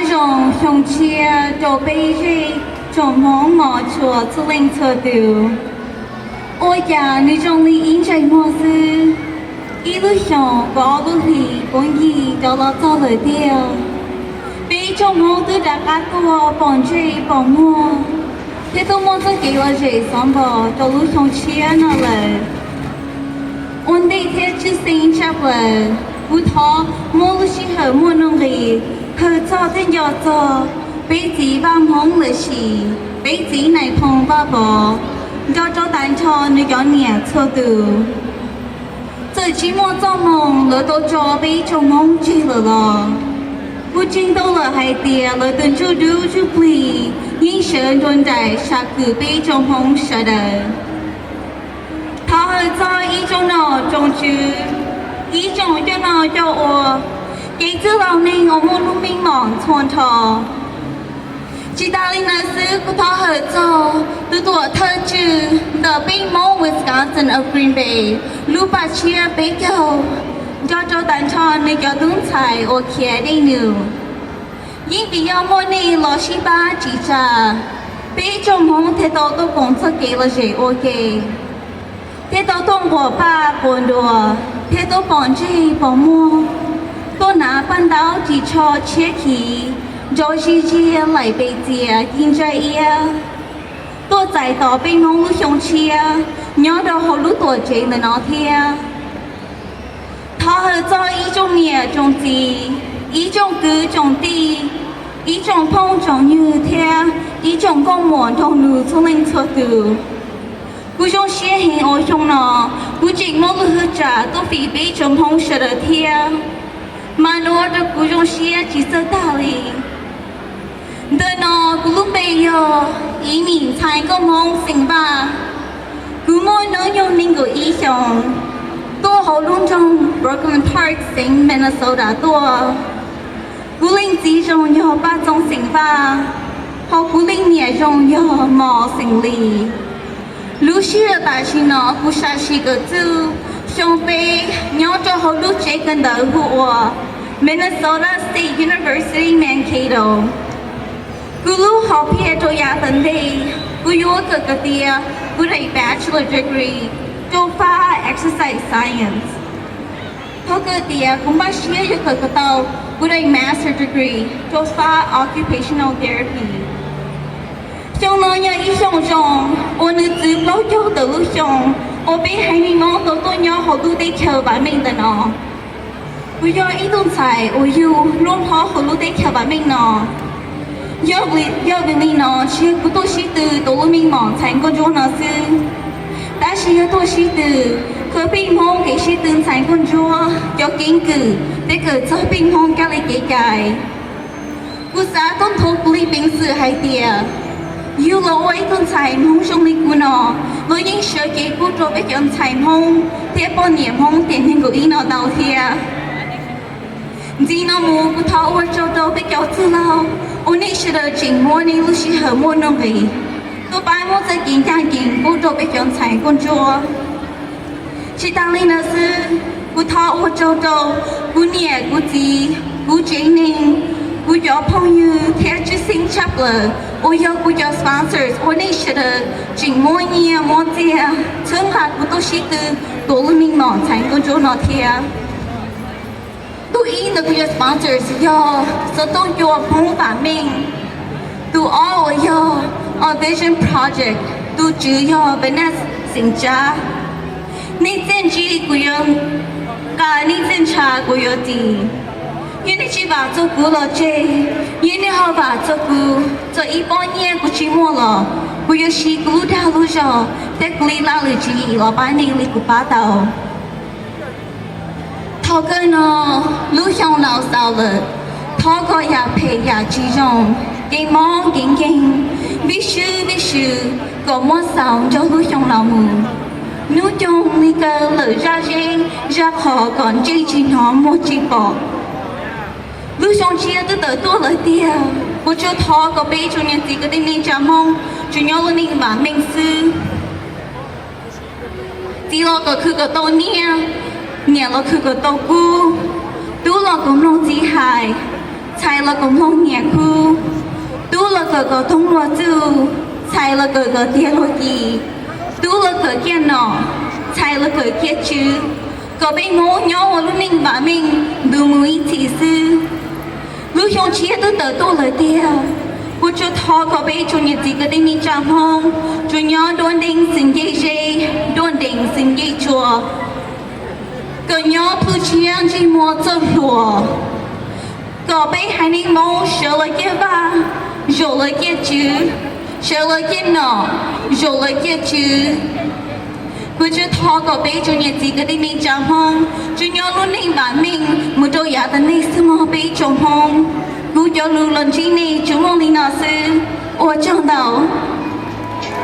Zoo xyoo tshiab rau peb zej tsoom Hmoob mos tshua txhua leej txhua tus. Ua cas nws zoo li ib ntsais muag xwb, ib lub xyoos kaum ob lub hlis puv ncig rov los txog lawm tiag. Peb tsoom Hmoob twb rov qab tuaj pom ntsej pom muag, thiab tuaj muaj txoj kev lom zem xov npos rau lub xyoo tshiab no lawm. Ua ntej thiab tshwj xeeb tshaj plaws, kuv thov muab lub sij hawm muaj nuj nqis hawm txog thiab nco txog peb txiv Vaj Hmoob lawm sis peb txiv Nais Phoo Vaj Pov nrog rau tag nrho nws cov niam txhua tus. Txawm tsis muaj txoj hmoo lawv tau tso peb ib tsoom Hmoob tseg lawm los, kuv tseem tau lawm hais tias lawv tus ntsuj dub ntsuj plig yeej sawv nrua nraim sam kwm peb ib tsoom Hmoob sawv daws. Thov hawm txog ib tsoom nom tsoom tswv, ib tsoom coj noj coj ua, kev txwj laus neeg uas muaj lub meej mom txhua nrho. Tsis tas li ntawd xwb, kuv thov hawm txog tus tuam thawj tswj ntawm peb Hmoob Wisconsin of Green Bay, lub paj tshiab peb caug, nrog rau tag nrho nws cov tub ntxhais uas khiav dej num. Yeej vim yog muaj nej los sib pab tsim tsa, peb tsoom Hmoob thiaj tau tuaj koom txoj kev lom zem ua ke, thiaj tau tuaj nquas paj quas nruas, thiaj tuaj pom ntsej pom muag, tuaj hnav paj ntaub ris tsho tshiab khiv, nrov zig ziag laim pes txias ci ntsaj iab, tuaj txais tos peb Hmoob lub xyoo tshiab nyob rau hauv lub tuam tsev ntawm no thiab. Thov hawm txog ib tsoom niam tsoom txiv, ib tsoom kwv tsoom tij, ib tsoom phooj tsoom ywg thiab ib tsoom nkauj muam nraug nus txhua leej txhua tus. Kuv zoo siab heev uas xyoo no kuv tseem muaj lub hwj tsam tuaj fim peb tsoom Hmoob sawv daws thiab, mas nws ua rau kuv zoo siab tsis txawj tag li. Ntawm no kuv lub npe yog Iv Mim Ntxhais Nkauj Hmoob xeem Vaj. Kuv muaj hnub nyoog nees nkaum ib xyoos, tuaj hauv lub nroog Brooklyn Park xeev Minnesota tuaj. Kuv leej txiv zoo yog Paj Txoov xeem Vaj, hos kuv leej niam zoo yog Mos xeem Lis. Lub sij hawm tam sim no kuv sam sim kawm txuj xyoo peb nyob rau hauv lub tsev kawm ntawv hu ua Minnesota State University Mankato. Kuv lub hom phiaj rau yav tom ntej, kuv yuav kawm kiag tias kuv daim bachelor degree rau fab exercise science. Thov kawm tias kuv npaj siab yuav kawm kom tau kuv daim master degree rau fab occupational therapy. Xyoo no yog ib xyoo zoo uas nws txwv plaub caug ntawm lub xyoo uas peb haiv neeg Hmoob tau tuaj nyob hauv lub teb chaws vam meej ntawm no. Kuv yog ib tug ntxhais uas yug luaj hlob hauv lub teb chaws vam meej no. Yog vim li no, tsis yog kuv tuaj sib tw tuav lub meej mom ntxhais nkauj ntsuab no xwb, tab sis yog tuaj sib tw qhia peb Hmoob kev sib tw ntxhais nkauj ntsuab, cov keeb kwm, thiab kawm txog peb Hmoob kab li kev cai. Kuv xav tuaj nthuav kuv li peev xwm hais tias, yug los ua ib tug ntxhais Hmoob zoo li kuv no, luag yeej sawv cev pub rau peb cov ntxhais Hmoob thiab poj niam Hmoob tiam nees nkaum ib no tau thiab. Ntxiv no mus kuv thov ua tsaug rau peb cov txwj laug uas nej sawv daws tseem muab nej lub sij hawm muaj nuj nqis tuaj pab muab txoj kev ncaj ncees pub rau peb cov ntxhais nkauj ntsuab. Tsis tas li ntawd xwb, kuv thov ua tsaug rau kuv niam kuv txiv, kuv tsev neeg, kuv cov phooj ywg thiab tshwj xeeb tshaj plaws uas yog kuv cov sponsors uas nej sawv daws tseem muab nyiaj muab txiaj txhawb nqa kuv tuaj sib tw tuav lub meej mom ntxhais nkauj ntsuab no thiab. Tus ib ntawm kuv cov sponsors yog xov tooj cua Hmoob vam meej. Tus ob uas yog Our Vision Project, tus tswv yog Vanessa Xeem Tsab. Nej txiaj ntsig kuv yuav nqa, nej txiaj ntsha kuv yuav txi. Yog nej tsis vam txog kuv los tseg, yog nej ho vam txog kuv, txawm ib pob nyiaj kuv tsis muaj los kuv yuav siv kuv lub dag lub zog thiab kuv li laj lim tswv yim los pab nej li kuv pab tau. Thaum kawg no lub xyoo laus xaus lawm, thov kom yam phem yam tsis zoo, kev mob kev nkeeg, vij swb vij sw kom muab xaus nrog lub xyoo laus mus. Hnub coob li kaw lawm zaj zeb zaj qhov kom ntsej tsis hnov muag tsis pom. Lub xyoo tshiab twb tawm tuaj lawm tiag, kuv tsuas thov kom peb ib tsoom niam txiv kwv tij neej tsa Hmoob tsuas nyob lub neej vam meej xwb. Txiv los kom khwv kom tau nyiaj, niam los khwv kom tau kub, tub los kom mloog txiv hais, txhais los kom mloog nyiam khub, tub los kawm kom toog luag txuj, txhais los kawm kom tiag luag ci, tub los kawm ciaj nom, txhais los kawm ciaj tswv, kom peb Hmoob nyob ua lub neej vam meej ntu mus ib txhis xwb. Lub xyoo tshiab twb tawm tuaj lawm tiag, kuv tsuas thov kom peb tsoom niam txiv kwv tij neej tsa Hmoob tsuas nyob nruab nrees xwm ncej ze, nruab nrees xwm ncej tsua, kom nyob plhws tshiab ntsej muag txoj hlua, kom peb haiv neeg Hmoob sawv lawv ciaj vaj, zaum lawv ciaj tswv, sawv lawv ciaj nom, zaum lawv ciaj tswv. Kuv tsuas thov kom peb tsoom niam txiv kwv tij neej tsa Hmoob tsuas nyob lub neej vam meej mus rau yav tom ntej xwb mog peb tsoom Hmoob. Kuv cov lus los ntsib nej tsuas muaj li no xwb. Ua tsaug ntau.